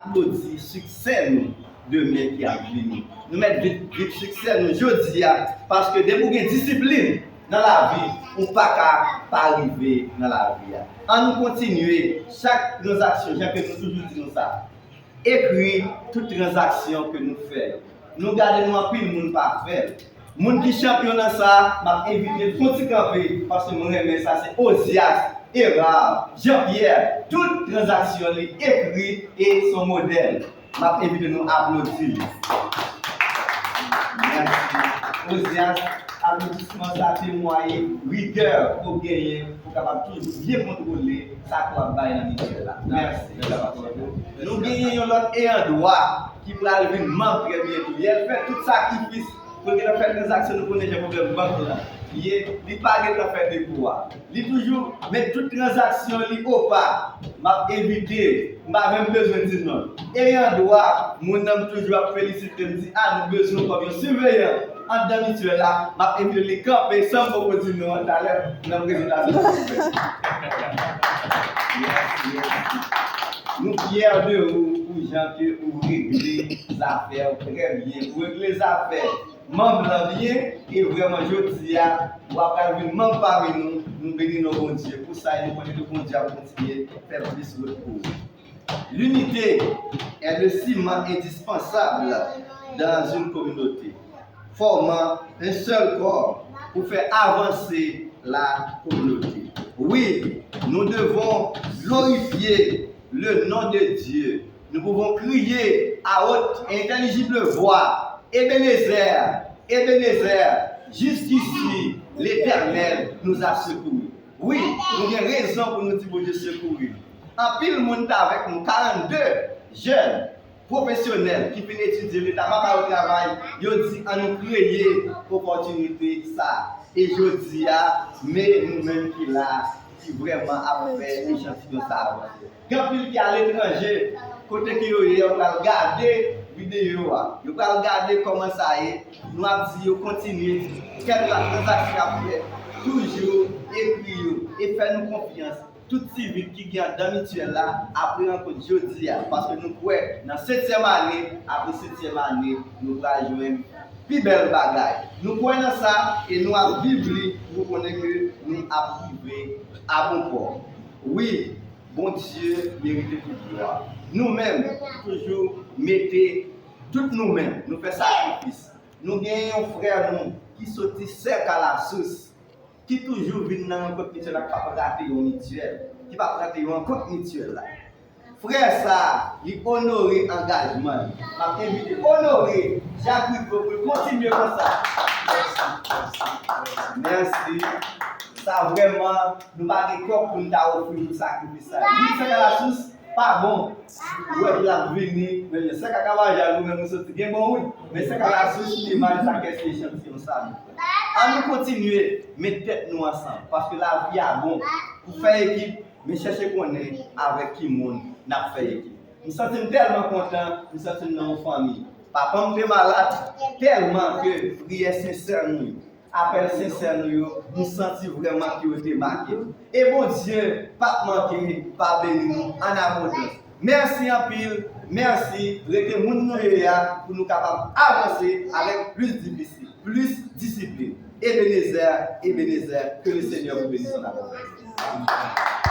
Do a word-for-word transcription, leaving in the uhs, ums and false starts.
aplodi siksè nou demen ki ap vini. Nou mèt viv, viv siksè nou jodi a, paske depi w gen disiplin nan lavi, ou pa ka pa rive nan lavi a. Ann nou kontinye chak tranzaksyon, jan ke nou toujou di nou sa. Ekri tout tranzaksyon ke nou fè yo. Nou gade nou anpil moun pa fè l. Moun ki chanpyon nan sa, m ap envite l fè yon ti kanpe, paske mwen renmen sa, se Ozias, Erard, Jean Pierre, tout tranzaksyon li ekri e se yon modèl. M ap envite nou aplodi li. Mèsi. Ozias, aplodisman sa temwaye rigè ke w genyen pou w kapab toujou byen kontwole sa ke w ap bay nan mityèl la. Mèsi. Nou genyen yon lòt eyan dwa ki pral vin manm trè byento. Li fè tout sakrifis pou l gentan fè tranzaksyon, nou konnen jan pwoblèm bank lan ye, li pa gentan fè depo a. Li toujou met tout tranzaksyon li opa. M ap evite, m pa menm bezwen di non l. Eyan dwa, moun nan m toujou ap felisite m, di, "A, nou bezwen w kòm yon siveyan anndan mityèl la." M ap evite li kanpe san m poko di non an talè nan prezentasyon sa m fè. Mèsi, mèsi. Nou fyè de ou pou jan ke ou regle zafè w trè byen. Ou regle zafè manm lan byen, e vrèman jodi a, w ap pral vin manm pami nou, nou beni non Bondye pou sa, e nou konnen ke Bondye ap kontinye fè plis wout pou ou. L'unité est le ciment indispensable dans une communauté, formant un seul corps pour faire avancer la communauté. Oui, nous devons glorifier le nom de Dieu. Nous pouvons crier à haute et intelligible voix, Ebenezer, Ebenezer, jusqu'ici l'Éternel nous a secourus. Wi, nou gen rezon pou nou di Bondye sekouri nou. Anpil moun t avèk nou, karannde jèn pwofesyonèl ki fin etidye, Leta pa ba yo travay, yo di, "Ann nou kreye opòtinite sa." E jodi a, men nou menm ki la a, ki vrèman ap fè echantiyon sa a avanse. Gen anpil ki aletranje, kote ke yo ye, yo pral gade videyo a. Yo pral gade kòman sa ye. Nou ap di yo kontinye, kèlkeswa tranzaksyon y ap fè, toujou ekri yo e fè nou konfyans. Tout sivil ki gen anndan mityèl la, apre rankont jodi a, paske nou kwè nan setyèm ane, apre setyèm ane, nou pral jwenn pi bèl bagay. Nou kwè nan sa e nou ap viv li, nou konnen ke nou ap rive a bon pò. Wi, Bondye merite tout glwa. Nou menm, toujou mete tout nou menm, nou fè sakrifis. Nou gen yon frè nou ki soti Sèk a Lasous, ki toujou vin nan rankont mityèl la, ki p ap rate yon mityèl, ki p ap rate yon rankont mityèl la. Frè sa a, li onore angajman li. M ap envite onore Jak Rico pou l kontinye konsa. Mèsi. Sa vrèman, nou pa gen kòb pou n ta ofri pou sakrifis sa. Wi, Sèk a Lasous pa bon. Ou wè l ap vini, men Sèk a Kabaja, nou menm nou soti gen bon wi. Men Sèk a Lasous, li mal sa kèk se echantiyon sa nou fè. Ann nou kontinye met tèt nou ansanm, paske lavi a bon. Pou fè ekip, men chèche konnen avèk ki moun n ap fè ekip. M santi m tèlman kontan, m santi m nan yon fanmi. Papa m te malad, tèlman ke priyè sensè nou yo, apèl sensè nou yo, m santi vrèman ke yo te make m. E Bondye p ap manke pa beni nou an abondans. Mèsi anpil, mèsi, rete moun nou ye a pou nou kapab avanse avèk plis difisil, plis disiplin. Ebenezer, Ebenezer, que le Seigneur vous bénisse en abondance.